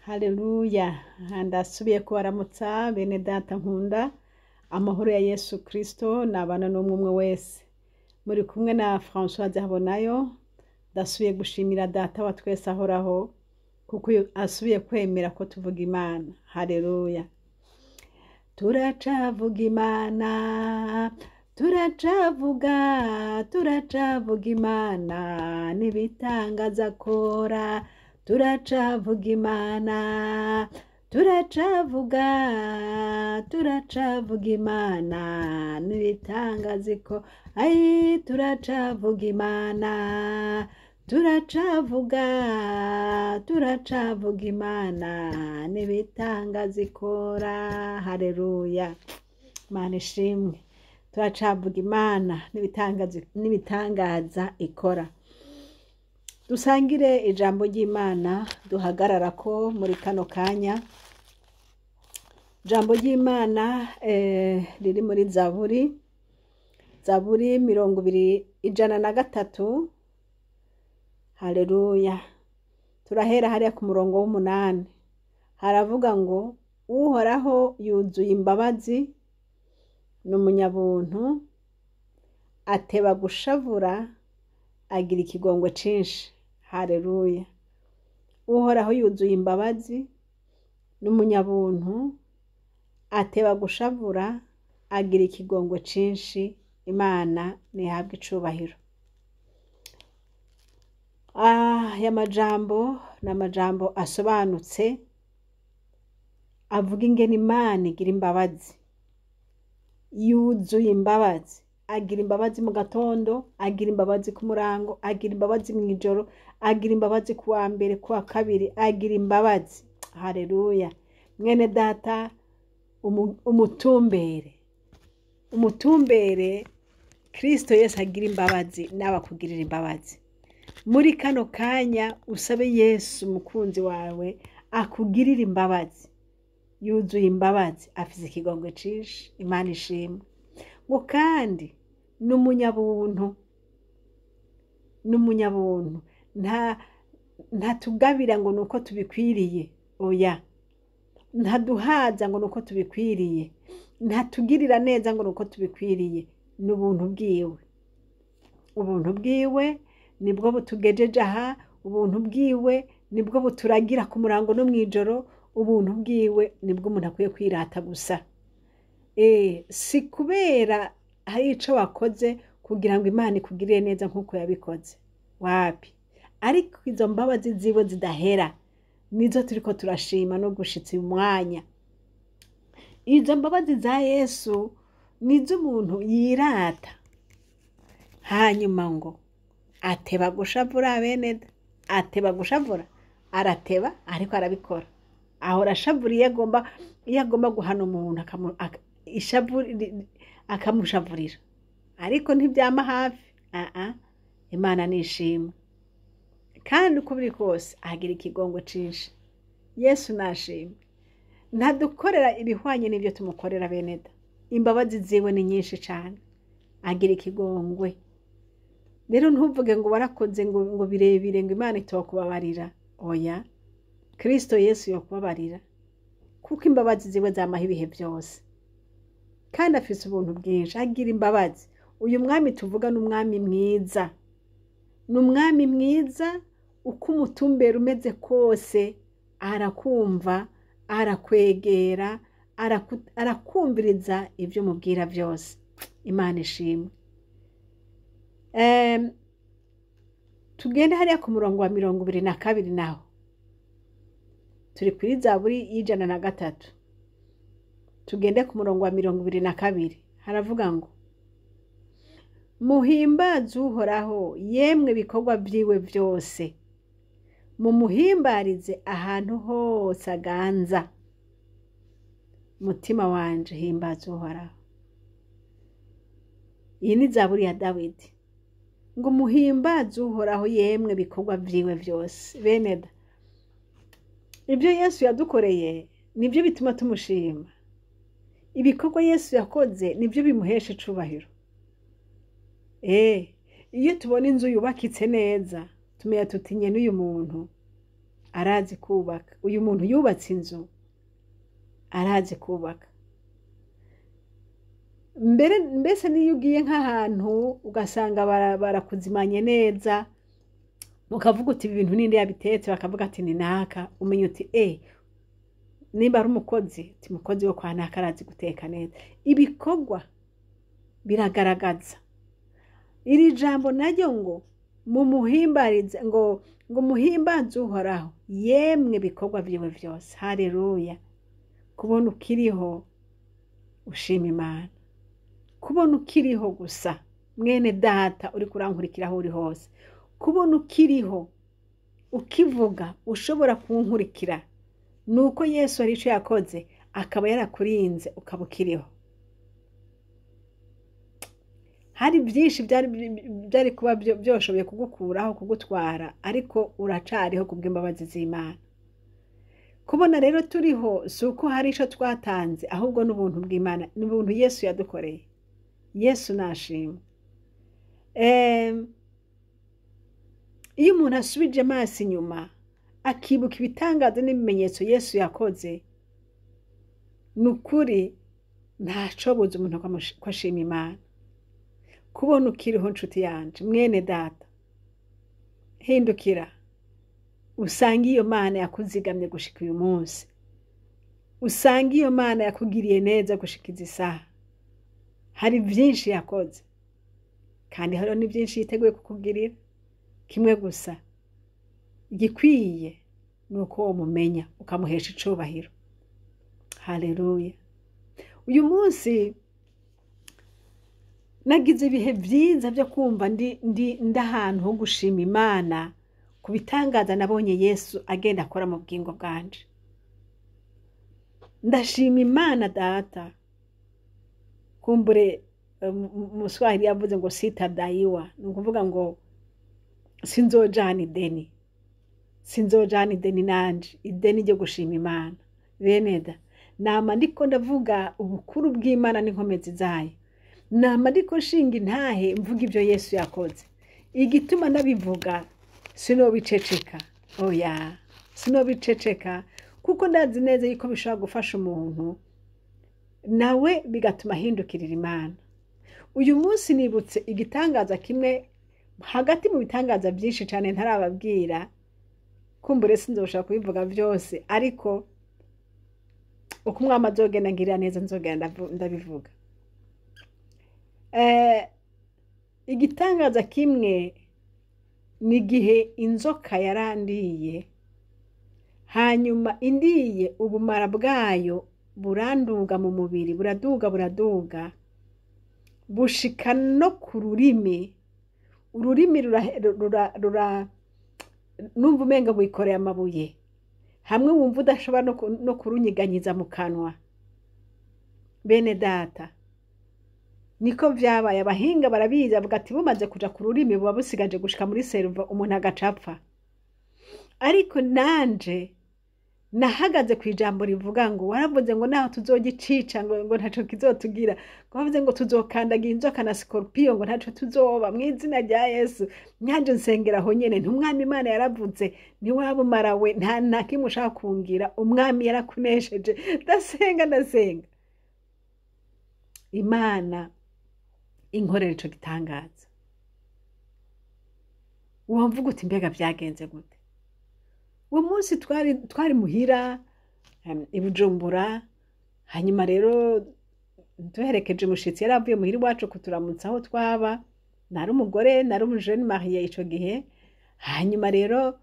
Haleluya, ndasubiye kubaramutsa bene data nkunda. Amahoro ya Yesu Kristo nabana n'umwe umwe wese. Muri kumwe na Françoise Habonayo. Ndasubiye gushimira Data wa twese ahoraho kuko asubiye kwemera ko tuvuga Imana. Haleluya. Turacavuga Imana, turacavuga, turacavuga Imana n'ibitangaza akora. Turacavuga Imana, turacavuga, turacavuga Imana n'ibitangaza iko. Ai, turacavuga Imana, turacavuga, turacavuga Imana n'ibitangaza ikora. Haleluya, Imana ishimwe. Turacavuga Imana n'ibitangaza ikora. Dusangire ijambo ry'Imana duhagarara ko muri kano kanya. Ijambo ry'Imana riri muri Zaburi, Zaburi 20 103. Haleluya. Turahera hariya ku murongo w'8. Haravuga ngo: Uhoraho yuzuye imbabazi, ni umunyabuntu, ateba gushavura, agira ikigongwe cinshi. Haleluya. Uhoraho yuzuye imbabazi, ni umunyabuntu, ateba gushavura, agira ikigongwe cinshi. Imana ntihabwe icubahiro. Aya majambo ni amajambo asobanutse, avuga ingene Imana igira imbabazi. Yuzuye imbabazi, agira imbabazi mu gatondo, agira imbabazi ku murango, agira imbabazi mw'ijoro, agira imbabazi ku wa mbere, ku wa kabiri, agira imbabazi. Haleluya. Mwene data, umutumbere, umutumbere Kristo Yesu agira imbabazi, nawe akugirira imbabazi. Muri kano kanya usabe Yesu umukunzi wawe akugirira imbabazi. Yuzuye imbabazi, afise ikigongwe cinshi. Imana ishimwe. Ngo kandi ni umunyabuntu, ni umunyabuntu, ntatugabira ngo nuko tubikwiriye, oya. Ntaduhaza ngo nuko tubikwiriye, ntatugirira neza ngo nuko tubikwiriye. Ni ubuntu bwiwe, ubuntu bwiwe nibwo butugejeje aha, ubuntu bwiwe nibwo buturagira ku murango no mw'ijoro, ubuntu bwiwe nibwo umuntu akwiye kwirata gusa. Si kubera hari ico wakoze kugira ngo Imana ikugirire neza nk'uko yabikoze, wapi. Ariko izo mbabazi ziwe zidahera nizo turiko turashima no gushitsa uyu mwanya. Izo mbabazi za Yesu nizo umuntu yirata. Hanyuma ngo ateba gushavura, bene da, ateba gushavura, arateba ariko arabikora. Ahora ashavura iyo agomba guhana umuntu, akamushavurira, ariko ntibyama hafi. Imana nishimwe. Kandi uko biri kose agira ikigongo cinshi. Yesu nashimwe. Ntadukorera ibihwanye n'ibyo tumukorera, bene da. Imbabazi ziwe ni nyinshi cane, agira ikigongwe. Rero ntuvuge ngo warakoze ngo birebire ngo Imana itokubabarira, oya. Kristo Yesu yokubabarira, kuko imbabazi ziwe zamaho ibihe byose, kandi afise ubuntu bwinshi, agira imbabazi. Uyu mwami tuvuga ni umwami mwiza, ni umwami mwiza. Uko umutumbera umeze kose arakumva, arakwegera, arakumviriza ibyo umubwira byose. Imana ishimwe. Tugende hariya ku murongo wa 22, naho turi kuri Zaburi y'103. Tugende ku murongo wa 22, haravuga ngo: Muhimbaze Uhoraho yemwe bikorwa vyiwe vyose, mumuhimbarize ahantu hose aganza. Mutima wanje himbaza Uhoraho. Iyi ni Zaburi ya Dawidi. Ngo muhimbaze Uhoraho yemwe bikorwa vyiwe vyose. Bene da, ibyo Yesu yadukoreye nibyo bituma tumushima. Ibikorwa Yesu yakoze nibyo bimuhesha icubahiro. Iyo tubona inzu yubakitse neza, tumenya tuti nyene uyu muntu Arazi kubaka. Uyu muntu yubatse inzu arazi kubaka. Mbere mbese niyo ugiye nk'ahantu ugasanga barakuzimanye neza, ukavuga uti: "Ibi bintu ninde yabitetse?" Bakavuga ati: "Ni naka." Umenya uti: Nimba ari umukozi, uti: "Umukozi wo kwa naka arazi guteka neza." Ibikorwa biragaragaza. Iri jambo naryo ngo mumuhimbarize, ngo muhimbaze Uhoraho, yemwe bikorwa vyiwe vyose. Haleluya! Kubona ukiriho, ushima Imana. Kubona ukiriho gusa, mwene data uri kurankurikira, aho uri hose, kubona ukiriho, ukivuga, ushobora kunkurikira, ni uko Yesu hari ico yakoze, akaba yarakurinze ukaba ukiriho. Hari byinshi byari kuba byoshoboye kugukuraho, kugutwara, ariko uracariho kubw'imbabazi z'Imana. Kubona rero turiho si uko hari ico twatanze, ahubwo n'ubuntu bw'Imana, ni ubuntu Yesu yadukoreye. Yesu nashimwe. Iyo umuntu asubije amaso inyuma akibuka ibitangaza n'ibimenyetso Yesu yakoze, ni ukuri ntacobuza umuntu ko ashima Imana. Kubona ukiriho, nshuti yanje, mwene data, hindukira usange iyo Mana yakuzigamye gushika uyu munsi, usange iyo Mana yakugiriye neza gushika izi saha. Hari byinshi yakoze, kandi hariho ni byinshi yiteguye kukugirira. Kimwe gusa igikwiye ni uko womumenya, ukamuhesha icubahiro. Haleluya! Uyu munsi nagize ibihe byiza byo kumva ndi ahantu ho gushima Imana ku bitangaza nabonye Yesu agenda akora mu bugingo bwanje. Ndashima Imana Data. Kumbure Muswahili yavuze ngo "sitadaiwa", ni ukuvuga ngo sinzojana ideni, sinzojana ideni nanje, ideni ryo gushima Imana. Bene da, nama ndiko ndavuga ubukuru bw'Imana n'inkomezi zayo, nama ndiko nshinga intahe mvuga ibyo Yesu yakoze. Igituma ndabivuga, sinobiceceka, oya, sinobiceceka, kuko ndazi neza yuko bishobora gufasha umuntu nawe bigatuma ahindukirira Imana. Uyu munsi nibutse igitangaza kimwe hagati mu bitangaza byinshi cyane ntarababwira. Kumbure sinzoshobora kubivuga byose, ariko uko Umwami azogenda ngirira neza, nzogenda ndabivuga. Igitangaza kimwe ni igihe inzoka yarandiye, hanyuma indiye, ubumara bwayo buranduga mu mubiri, buraduga, buraduga, bushika no ku rurimi. Ururimi rura numva umenga wikoreye amabuye, hamwe wumva udashobora no kurunyiganyiza mu kanwa. Bene data, niko vyabaye. Abahinga barabizi, bavuga ati bumaze kuja ku rurimi buba busigaje gushika muri cerveau, umuntu agacapfa. Ariko nanje nahagaze ku ijambo rivuga ngo waravuze ngo naho tuzogicica ngo ntaco kizotugira, ngo wavuze ngo tuzokandagira inzoka na scorpion, ngo ntaco tuzoba mu izina rya Yesu. Nanje nsengera aho nyene nti: "Umwami Imana yaravuze, ntiwabumara we, nta na kimwe ushaka kungira, Umwami yarakunesheje." Ndasenga, ndasenga, Imana inkorera ico gitangaza. Wumvuga uti: "Mbega byagenze gute?" Uwo munsi twari muhira i Bujumbura. Hanyuma rero duherekeje umushitsi yari avuye muhira iwacu kuturamutsa aho twaba. Nari umugore, nari umu jeune mariée ico gihe. Hanyuma rero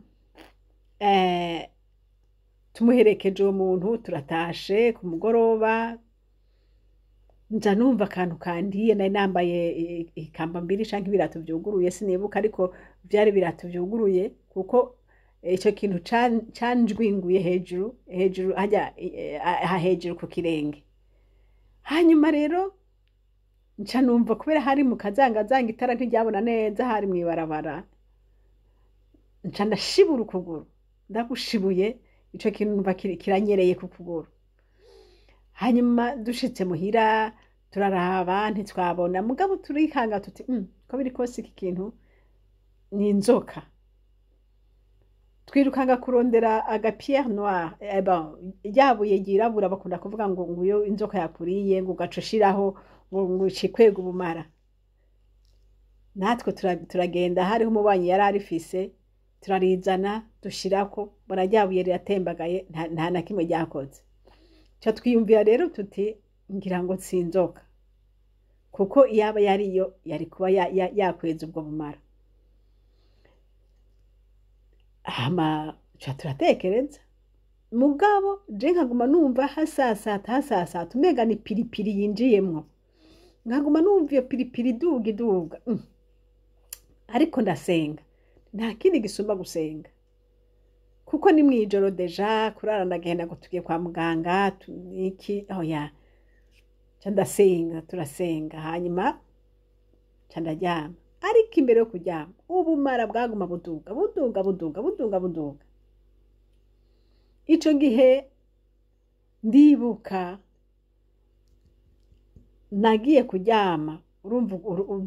tumuherekeje uwo muntu, turatashe ku mugoroba, nja numva akantu kandiye. Nari nambaye ikamba mbiri canke ibirato vyuguruye, sinibuka, ariko vyari ibirato vyuguruye, kuko ico kintu canjwinguye hejuru hejuru hajya aha hejuru ku kirenge. Hanyuma rero nca numva, kubera hari mu kazangazanga, itara ntiryabona neza, hari mw'ibarabara, nca ndashibura ukuguru. Ndagushibuye, ico kintu numva kiranyereye ku kuguru. Hanyuma dushitse muhira turaraba, ntitwabona, mugabo turikanga tuti: Ko biri kose iki kintu ni inzoka." Twirukanga kurondera aga pierre noire, bon, rya buye ryirabura bakunda kuvuga ngo iyo inzoka yakuriye ngo ugaca ushiraho ngo icikwega ubumara. Natwe turagenda, hariho umubanyi yari arifise, turarizana dushirako, mbona rya buye riratembagaye, nta na kimwe ryakoze. Ca twiyumvira rero tuti ngira ngo si inzoka, kuko iyaba yariyo yari kuba yakweza ubwo bumara. Hama ca turatekereza, mugabo je nkaguma numva hasasata hasasata, umenga ni piripiri yinjiyemwo, nkaguma numva iyo piripiri iduga iduga. Ariko ndasenga, nta kindi gisumba gusenga, kuko ni mw'ijoro déjà kurara ndagenda ngo tugiye kwa muganga iki, oya. Ca ndasenga, turasenga, hanyuma ca ndaryama. Ariko imbere yo kuryama ubumara bwaguma buduga buduga buduga buduga buduga. Ico gihe ndibuka nagiye kuryama, urumva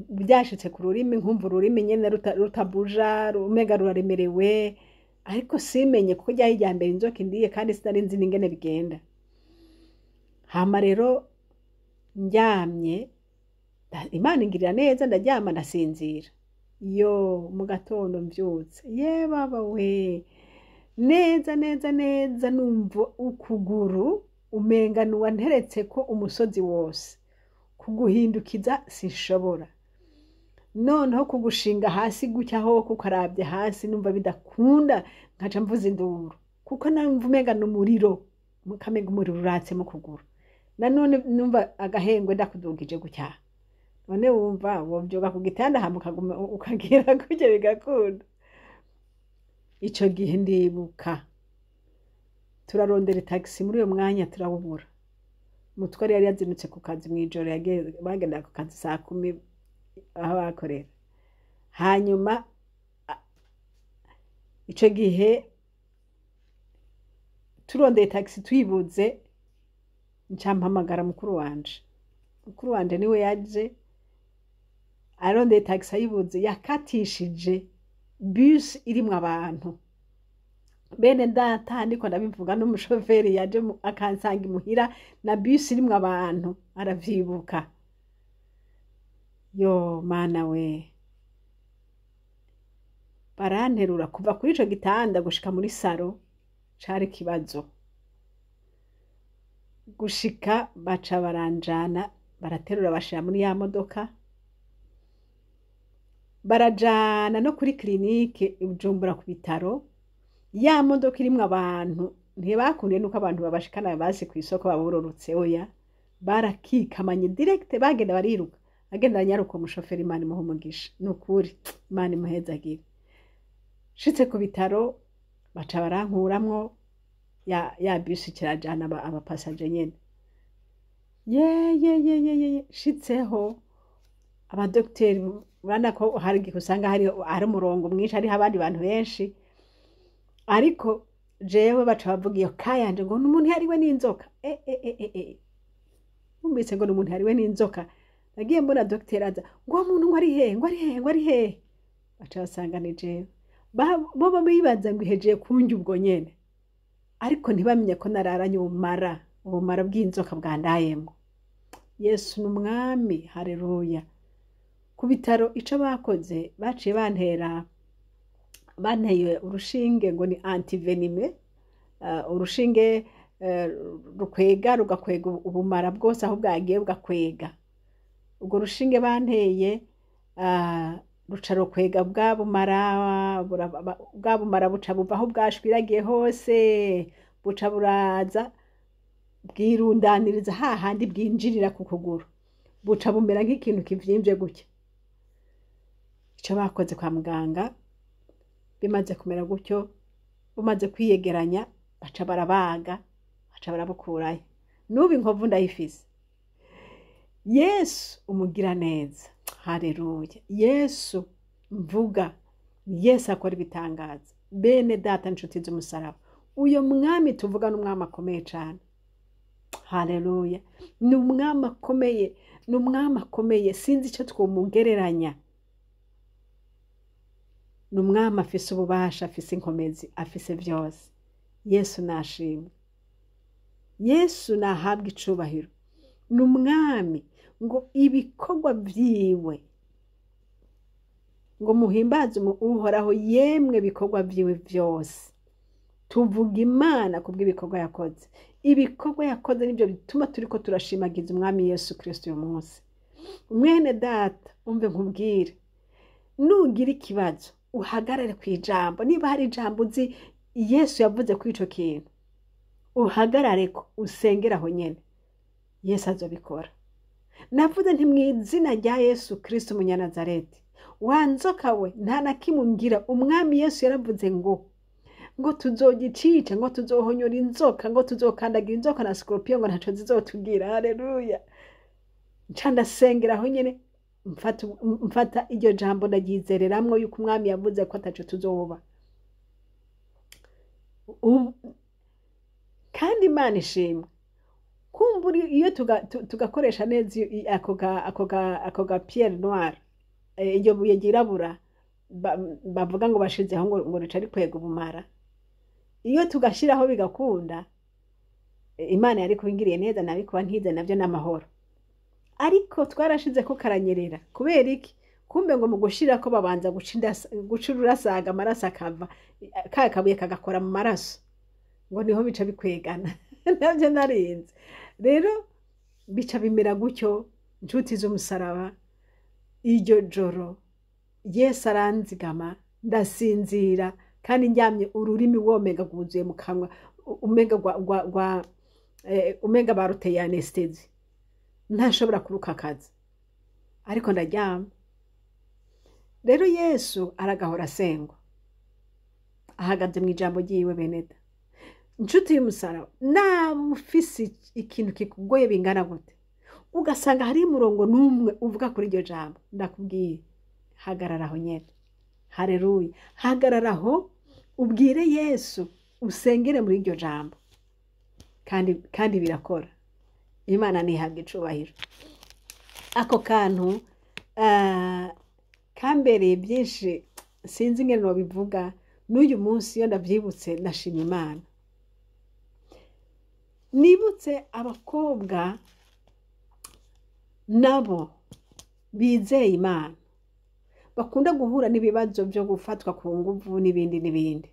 byashitse ku rurimi, nkumva ururimi nyene rutabuja, umenga ruraremerewe, ariko simenye kuko ryari irya mbere inzoka indiye kandi sinari nzi n'ingene bigenda. Hama rero ndyamye, Imana ingirira neza, ndaryama ndasinzira. Yo mu gatondo mvyutse, ye baba we, neza neza neza numva ukuguru umenga nuwanteretseko umusozi wose, kuguhindukiza sinshobora, noneho kugushinga hasi gutya ho kukarabye hasi numva bidakunda, nkaca mvuza induru kuko numva umenga n'umuriro, kamenga umuriro uratse mu kuguru. Nanone numva agahengwe ndakudugije gutya, none wumva wovyuka ku gitanda hama ukaguma ukagira gutya bigakunda. Ico gihe ndibuka turarondera itagisi muri uyo mwanya turawubura. Umutware yari yazinutse ku kazi mw'ijoro, bagenda ku kazi saa 10 aho bakorera. Hanyuma ico gihe turondeye tagisi tuyibuze, nca mpamagara mukuru wanje. Mukuru wanje niwe yaje arondeye tagisi ayibuze, yakatishije bus irimwo abantu. Bene data, ndiko ndabivuga n'umushoferi yaje akansanga imuhira na bus irimwo abantu aravyibuka. Yo Mana we, baranterura kuva kuri ico gitanda gushika muri salon cari ikibazo. Gushika baca baranjana, baraterura bashira muri ya modoka, barajana no kuri clinique i Bujumbura ku bitaro. Ya modoka irimwo abantu ntibakundiye nuko abantu babashikana basi kw'isoko babururutse, oya, barakikamanye direct, bagenda bariruka, agenda anyaruka. Umushoferi, Imana imuhe umugisha, nukuri Imana imuhezagire. Nshitse ku bitaro baca barankuramwo, ya bus kirajana aba passagers nyene. Ye ye ye ye ye, nshitseho abadogiteri, urabona ko hari igihe usanga hari umurongo mwinshi, hariho abandi bantu benshi, ariko jewe baca bavuga iyo kayanje ngo n'umuntu yariwe n'inzoka. E e e e e, numvise ngo n'umuntu yariwe n'inzoka, nagiye mbona dogiteri aza ngo uwo muntu ngo ari hehe, ngo ari hehe, ngo ari hehe, baca basanga ni jewe. Bo bibaza ngo ihejeye kunjya ubwo nyene, ariko ntibamenye ko nararanye ubumara bw'inzoka bwandayemwo. Yesu ni umwami, haleluya. Ku bitaro ico bakoze, baciye bantera, banteye urushinge ngo ni antivenime, urushinge rukwega, rugakwega ubumara bwose aho bwagiye bugakwega. Urwo rushinge banteye ruca rukwega bwa bumara, bwa bumara buca buva aho bwashwiragiye hose, buca buraza bwirundaniriza hahandi bwinjirira ku kuguru, buca bumera nk'ikintu kivyimbye gutya. Ico bakoze kwa muganga, bimaze kumera gutyo, bumaze kwiyegeranya, baca barabaga, baca barabukurayo. N'ubu inkovu ndayifise. Yesu umugira neza, haleluya. Yesu mvuga, Yesu akora ibitangaza. Bene data, nshuti z'umusaraba, uyo mwami tuvuga n'umwami akomeye cane, haleluya. Ni umwami akomeye, ni umwami akomeye, sinzi icyo twomugereranya. Ni umwami afise ububasha, afise inkomezi, afise byose. Yesu nashimwe, Yesu nahabwa icubahiro. Ni umwami ngo ibikorwa vyiwe, ngo muhimbaze Uhoraho yemwe bikorwa vyiwe vyose. Tuvuga Imana kubw'ibikorwa yakoze. Ibikorwa yakoze nibyo bituma turiko turashimagiza umwami Yesu Kristo uyu munsi. Mwene data, umve nkubwire, nugira ikibazo uhagarare ku ijambo. Niba hari ijambo uzi Yesu yavuze kuri ico kintu, uhagarare ko usengera aho nyene, Yesu azobikora. Navuze nti mu izina rya Yesu Kristo umunyanazareti, wa nzoka we, nta na kimwe umbwira. Umwami Yesu yaravuze ngo tuzogicica, ngo tuzohonyora inzoka, ngo tuzokandagira inzoka na sikorupiyo, ngo ntaco zizotubwira. Haleluya! Nca ndasengera aho nyene, mfata iryo jambo ndagyizereramwo yuko umwami yavuze ko ataco tuzoba. Kandi Imana ishimwe. Kumbura iyo tugakoresha neza ako ga pierre noire, iryo buye ryirabura bavuga ngo bashizeho ngo rica rikwega ubumara, iyo tugashiraho bigakunda, Imana yari kubingiriye neza, nabikuba nkize navyo n'amahoro. Ariko twarashize ko karanyerera. Kubera iki? Kumbe ngo mu gushirako babanza guca ururasaga, amaraso akava, ka kabuye kagakora mu maraso, ngo niho bica bikwegana. Navyo narinze rero bica bimera gutyo. Nshuti z'umusaraba, iryo joro Yesu aranzigama, ndasinzira kandi ndyamye ururimi womega rwuzuye mu kanwa, umenga umenga baruteye anesthésie, ntashobora kuruka akazi, ariko ndaryama. Rero Yesu aragahora asengwa, ahagaze mu ijambo ryiwe. Beneda, inshuti y'umusaraba, naba ufise ikintu kikugoye bingana gute, ugasanga hariho umurongo n'umwe uvuga kuri iryo jambo, ndakubwiye, hagarara aho nyene. Hareruya! Hagarara aho, ubwire Yesu, usengere muri iryo jambo, kandi birakora. Imana ntihabwa icubahiro. Ako kantu kambereye byinshi, sinzi ingene nobivuga. N'uyu munsi iyo ndavyibutse ndashima Imana. Nibutse abakobwa nabo bizeye Imana bakunda guhura n'ibibazo byo gufatwa ku nguvu n'ibindi n'ibindi.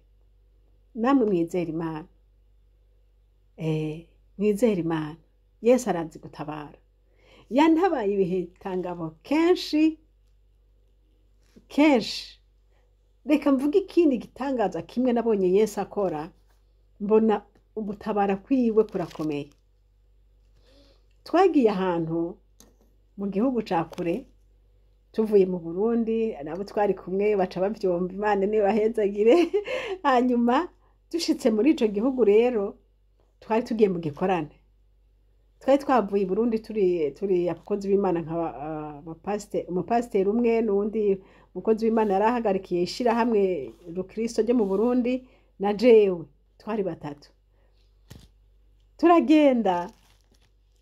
Namwe mwizere Imana, mwizere Imana. Yesu arazi gutabara, yantabaye ibihe tangabo kenshi kenshi. Reka mvuge ikindi gitangaza kimwe nabonye Yesu akora, mbona ugutabara kwiwe kurakomeye. Twagiye ahantu mu gihugu ca kure tuvuye mu Burundi, nabo twari kumwe baca bavyumva, Imana nibahezagire. Hanyuma dushitse muri ico gihugu rero, twari tugiye mu gikorane. Twari twavuye i Burundi turi abakozi b'Imana, nka umupasiteri umwe n'uwundi mukozi w'Imana yari ahagarikiye ishirahamwe rukristo ryo mu Burundi na jewe, twari batatu. Turagenda,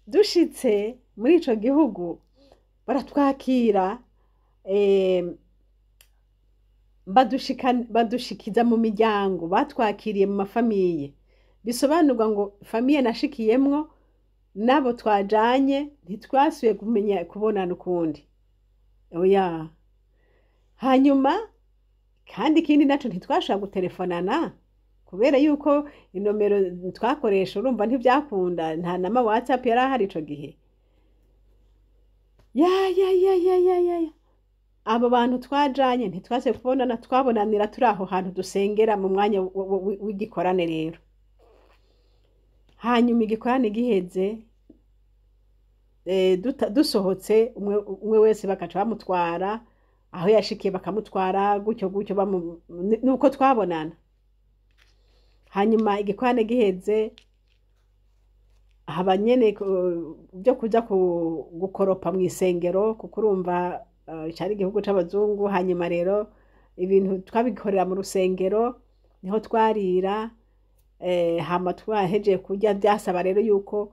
dushitse muri ico gihugu baratwakira, badushikiza mu miryango batwakiriye, mu ma familles. Bisobanurwa ngo famille nashikiyemwo nabo twajanye ntitwasubiye kumenya kubonana ukundi, oya. Hanyuma kandi ikindi naco, ntitwashobora gutelefonana kubera yuko inomero twakoresha, urumva, ntivyakunda, nta nama WhatsApp yari ahari ico gihe. Ya ya ya ya ya ya ya, abo bantu twajanye ntitwasubiye kubonana. Twabonanira turi aho hantu dusengera mu mwanya w'igikorane. Rero hanyuma igikorane giheze, dusohotse, umwe umwe wese bakaca bamutwara aho yashikiye, bakamutwara gutyo gutyo, nuko twabonana. Hanyuma igikorane giheze, haba nyene byo kuja gukoropa mw'isengero, kuko urumva cari igihugu c'abazungu. Hanyuma rero ibintu twabikorera mu rusengero, niho twarira. Hama twahejeye kurya, byasaba rero yuko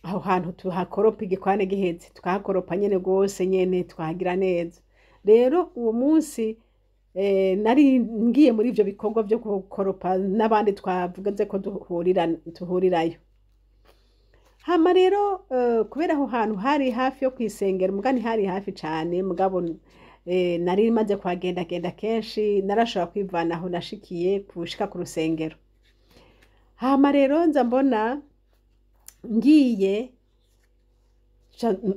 aho hantu tuhakoropa. Igikorane giheze tukahakoropa nyene gose nyene, twahagira neza. Rero uwo munsi Nari ngiye muri ivyo bikorwa vyo gukoropa n'abandi twavuze ko duhurirayo. Hama rero kubera aho hantu hari hafi yo kw'isengero, muga ntihari hafi cane, mugabo nari maze kuhagendagenda kenshi, narashobora kwivana aho nashikiye gushika ku rusengero. Hama rero nza mbona ngiye,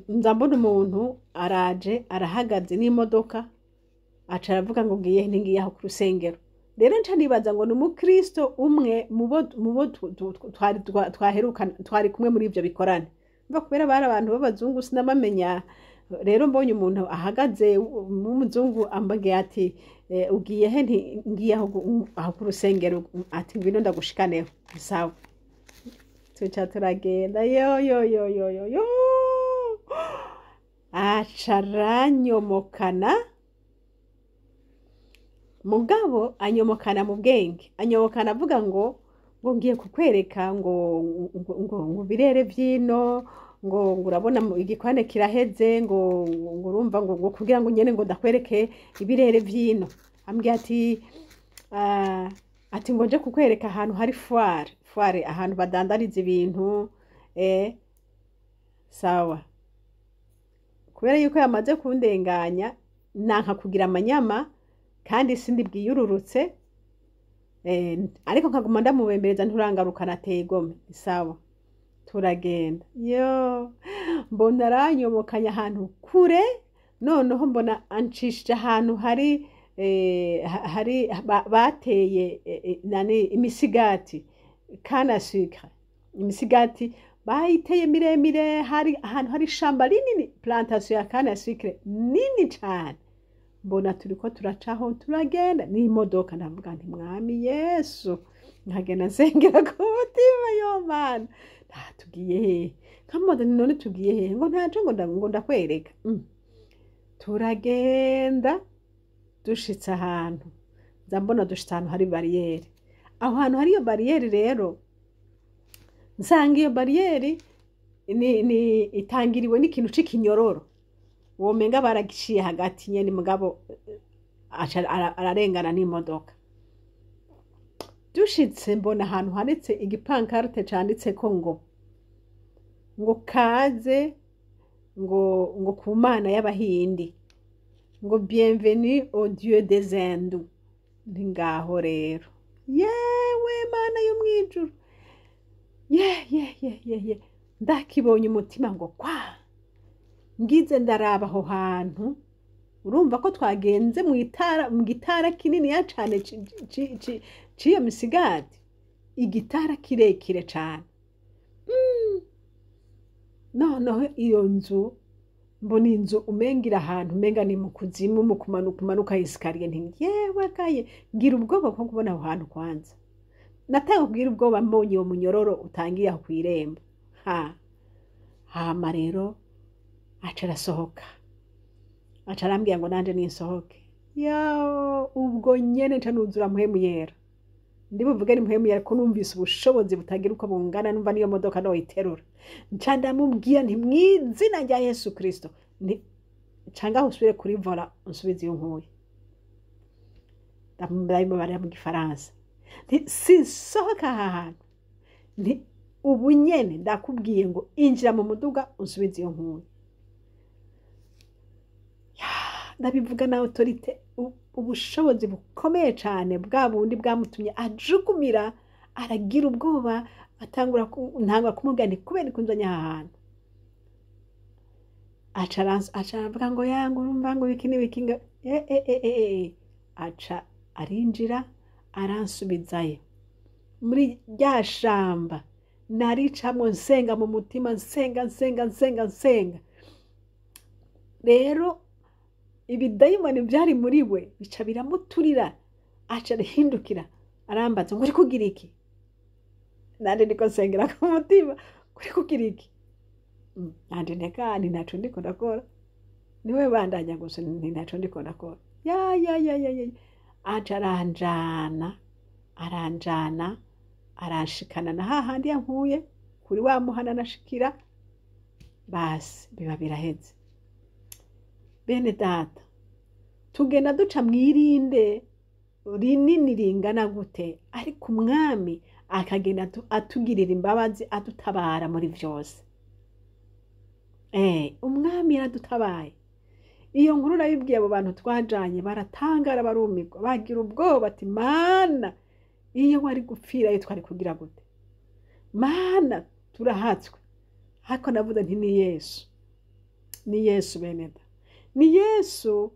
nza mbona umuntu araje, arahagaze n'imodoka, aca aravuga ngo: "Ngiye?" Nti: "Ngiye aho ku rusengero." Rero nca nibaza ngo ni umukristo umwe mubo twari twaheruka, twari kumwe muri ivyo bikorane. Mva kubera bari abantu b'abazungu sinabamenya. Rero mbonye umuntu ahagaze w'umuzungu, ambwiye ati: "Ugiye he?" Nti: "Ngiye aho ku rusengero." Ati: "Ngwino ndagushikaneho." Sawa, tuca turagenda. Yo yo yo yo yo yo, aca aranyomokana, mugabo anyomokana mu bwenge, anyomokana avuga ngo ngiye kukwereka ngo birere vyino, ngo urabona igikwane kiraheze, ngo urumva ngo kugira ngo nyene ngo ndakwereke ibirere vyino. Ambwiye ati ati ngo nje kukwereka ahantu hari foire, ahantu badandariza ibintu. Sawa, kubera yuko yamaze kundenganya, nanka kugira amanyama kandi sindi bwiyururutse, ariko nkaguma ndamubembereza nturangarukana. Ateye igomwe. Sawa, turagenda. Yo, mbona aranyomokanye ahantu kure. Noneho mbona ancishije ahantu hari hari bateye nani, imisigati, canne à sucre, imisigati bayiteye miremire. Hari ahantu hari ishamba rinini, plantation ya canne à sucre nini cane. Mbona turiko turacaho, turagenda n'imodoka. Ndavuga nti: "Mwami Yesu." Nkagenda nsengera ku mutima: "Yo Mana, nta tugiye hehe?" Nkamubaza nti: "None tugiye hehe?" Ngo: "Ntaco," ngo ndakwereka. Turagenda, dushitse ahantu, nza mbona dushitse ahantu hari bariyeri. Aho hantu hari iyo bariyeri rero, nsanga iyo bariyeri ni itangiriwe n'ikintu c'ikinyororo, womenga baragiciye hagati nyene, mugabo aca ararengana n'imodoka. Dushitse, mbona ahantu handitse igipancarte canditseko ngo kaze ngo ku Mana y'Abahindi, ngo "Bienvenue au Dieu des Hindous". Nti: "Ngaho rero, yewe Mana yo mwijuru, ye ye ye ye ye!" Ndakibonye, umutima ngo kwa. Ngize ndaraba aho hantu, urumva ko twagenze mu itara, mu gitara kininiya cane c'iyo misigati, igitara kirekire cane. Noneho iyo nzu, mbona inzu umenga iri ahantu umenga ni mu kuzimu, mu kumanuka umanuka escalier. Nti: "Yewe gaye!" Ngira ubwoba bwo kubona aho hantu. Kwanza natangiye kugira ubwoba mbonye uwo munyororo utangiye aho kw'irembo. Ha hama rero aca arasohoka, aca arambwira ngo nanje ninsohoke. Yo, ubwo nyene nca nuzura Mpwemu Yera. Ndibuvuge ni Mpwemu Yera ko numvise ubushobozi butagira uko bungana, numva niyo modoka noyiterura. Nca ndamubwira nti: "Mw'izina rya Yesu Kristo," nti: "Nca ngaho usubire kuri volant, unsubize iyo nkuye." Ndabimubarira mu Gifaransa nti: "Sinsohoka aha hantu," nti: "ubu nyene ndakubwiye ngo injira mu muduga unsubize iyo nkuye." Ndabivuga na autorité, ubushobozi bukomeye cane, bwa bundi bwamutumye ajugumira, aragira ubwoba, atangura ntangura kumubwira nti: "Kubera ikunzanye aha hantu?" Aca aravuga ngo yanga, urumva ngo ibiki n'ibiki, ngo e. Aca arinjira, aransubizayo muri rya shamba. Naricamwo nsenga mu mutima, nsenga, nsenga, nsenga, nsenga. Rero ibidayimoni byari muri we bica biramuturira. Aca arahindukira, arambaza ngo: "Uri kugira iki?" Nanje ndiko nsengera ku mutima: "Uri kugira iki?" Nanje nteka ni ntaco ndiko ndakora, niwe bandanya gusa, ni ntaco ndiko ndakora. Ya ya ya ya ya, aca aranjana, aranjana, aranshikana na hahandi yankuye kuri wa muhana nashikira. Basi biba biraheze. Bene data. Tugenda duca mwirinde rinini ringana gute, ariko umwami akagenda atugirira imbabazi, adutabara muri vyose. Umwami yaradutabaye. Iyo nkuru nayibwiye abo bantu twajanye, baratangara, barumirwa, bagira ubwoba ati mana, iyo wari gupfirayo twari kugira gute? Mana, turahatswe. Ariko navuze nti ni Yesu, ni Yesu beneda, ni Yesu.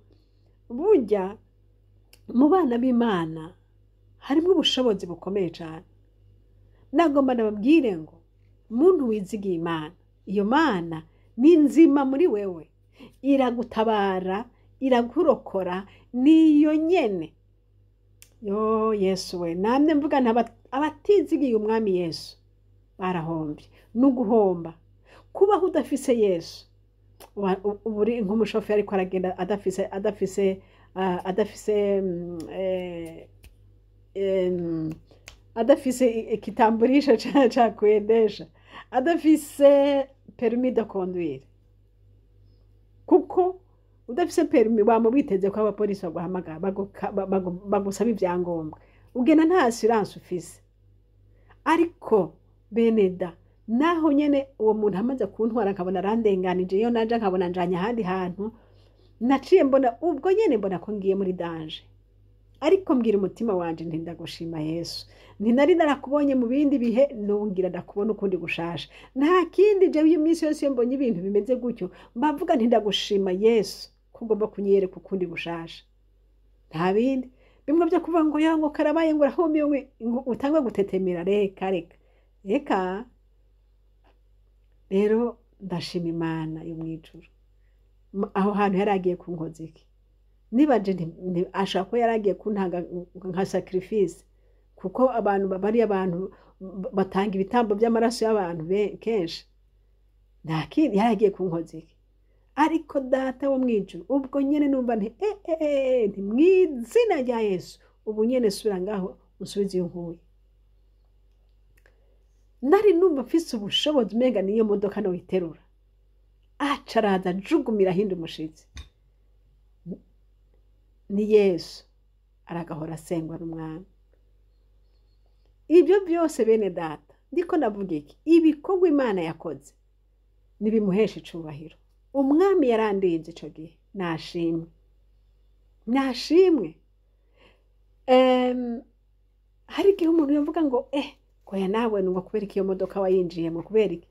Burya mu bana b'Imana harimo ubushobozi bukomeye cyane. Nagomba nababwire ngo muntu wizigiye Imana, iyo Mana ni nzima muri wewe, iragutabara, irakurokora, niyo nyene. Yo Yesu we, namwe mvuga nti abatizigiye umwami Yesu barahombye. N'uguhomba kubaho udafise Yesu, uri nk'umushoferi ariko aragenda adafise ikitambulisho cha kuendesha, adafise permis de conduire. Kuko udafise permis wama witeze ko abapolisi baguhamagara, bagusaba ivyangombwa, ugenda nta assurance ufise. Ariko beneda, naho nyene uwo muntu amaze kuntwara nkabona arandenganije, iyo naja nkabona njanye ahandi hantu, naciye mbona ubwo nyene mbona ko ngiye muri danger. Ariko mbwira umutima wanje nti ndagushima Yesu, nti nari narakubonye mu bindi bihe, nungira ndakubona ukundi gushasha. Nta kindi, jewe iyo minsi yose iyo mbonye ibintu bimeze gutyo mbavuga nti ndagushima Yesu ko ugomba kunyereka ukundi gushasha. Nta bindi bimwe byo kuvuga ngo ya ngo karabaye ngo urahumiwe ngo utangwe gutetemera, reka reka reka. Rero ndashima Imana yo mwijuru. Aho hantu yaragiye kunkoza iki? Nibaje nti ashaka ko yaragiye kuntanga nka sacrifice, kuko abantu bari abantu batanga ibitambo by'amaraso y'abantu kenshi. Nta kindi, yaragiye kunkoza iki? Ariko data wo mwijuru, ubwo nyene numva nti nti mw'izina rya Yesu, ubu nyene subira ngaho unsubize iyo nkuye. Nari numva mfise ubushobozi umenga niyo modoka noyiterura. Aca araza ajugumira ahinda umushitsi. Ni Yesu aragahora asengwa n'umwami. Ibyo byose bene data, ndiko ndavuga iki? Ibikorwa Imana yakoze nibimuhesha icubahiro. Umwami yarandinze ico gihe, nashimwe, nashimwe. Hari igihe umuntu yavuga ngo koya nawe ngo kubera iki iyo modoka wayinjiyemo, kubera iki?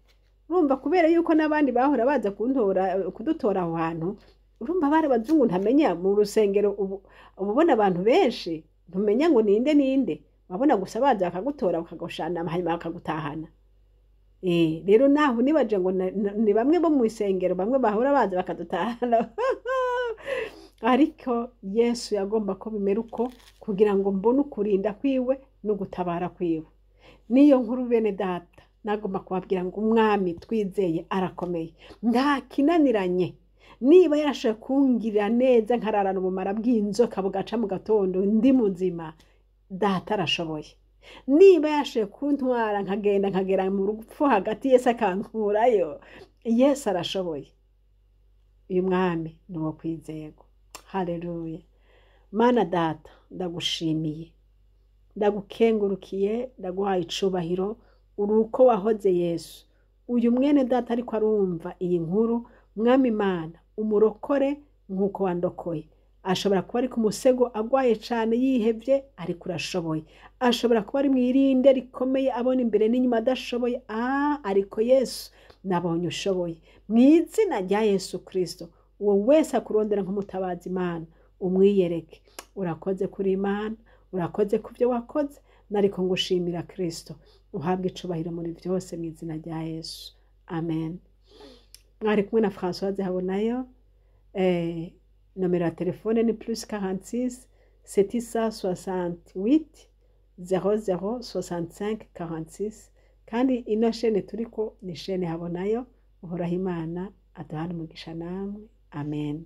Urumva kubera yuko n'abandi bahora baza kuntora, kudutora aho hantu, urumva bari abazungu ntamenya mu rusengero, ubu ubona abantu benshi ntumenya ngo ninde ninde, wabona gusa baza bakagutora bakagushana hanyuma bakagutahana. Rero naho nibaje ngo ni bamwe bo mu isengero, bamwe bahora baza bakadutahana. Ariko Yesu yagomba ko bimera uko kugira ngo mbone ukurinda kwiwe no gutabara kwiwe. Niyo nkuru bene data nagomba kubabwira ngo umwami twizeye arakomeye, nta kinaniranye. Niba yarashoboye kungirira neza nkararana ubumara bw'inzoka bugaca mu gatondo ndi muzima, data arashoboye. Niba yarashoboye kuntwara nkagenda nkagera mu rupfu hagati, Yesu akankurayo, Yesu arashoboye. Uyu mwami ni uwo kwizerwa. Haleluya. Mana data, ndagushimiye, ndagukengurukiye, ndaguhaye icubahiro, uri uko wahoze Yesu. Uyu mwene data ariko arumva iyi nkuru, mwami Imana umurokore nk'uko wandokoye. Ashobora kuba ari ku musego agwaye cane yihevye, ariko urashoboye. Ashobora kuba ari mwirinde rikomeye abona imbere n'inyuma adashoboye, ariko Yesu nabonye ushoboye. Mw'izina rya Yesu Kristo, uwo wese akurondera nk'umutabazi Imana umwiyereke. Urakoze kuri Imana, urakoze ku byo wakoze, nariko ngushimira Kristo. Uhabwe icubahiro muri byose mw'izina rya Yesu. Amen. Mwari kumwe na Françoise Habonayo. Nomero ya telefone ni plus 46 768 00 65 46. Kandi ino shene turiko ni shene Habonayo. Uhoraho Imana aduhane umugisha namwe. Amen.